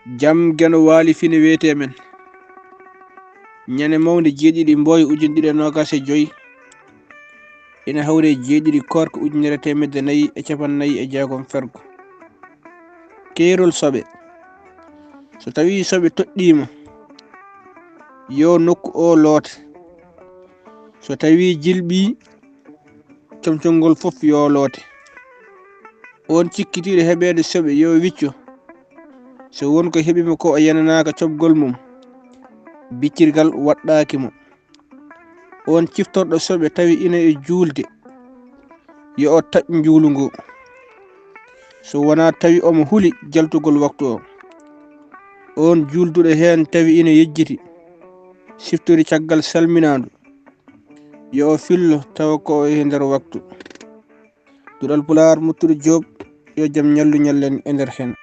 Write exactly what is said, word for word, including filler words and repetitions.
Jam Geno Waali Fine wiyetee men. Ñande mawnde jeeɗiɗi Mboy ujunere ɗiɗi e noogas e joy, ina hawri e jeeɗiɗi Koorka ujunere e teemedde nayi e cappanɗe nayi e jeegom fergo. Keerol soɓe. So tawii soɓe toɗɗiima, yo nokku o loote. So tawii jilɓii, comcol ngol fof yo loote. On cikkitiiɗo heɓeede soɓe yo wicco. So won ko heɓi mo ko o yenanaaka coɓgol mum, biccirgal waɗɗaaki mo. On ciftorɗo soɓe tawi ina e juulde, yo o taƴ njuulu ngu, so wonaa tawi omo huli jaltugol waktu o. On juulduɗo heen tawi ina yejjiti, siftori caggal salminaandu, yo o fillo tawa ko e nder waktu. Duɗal Pulaar, Muttude Joob, yo jam ñallu ñallen e nder heen.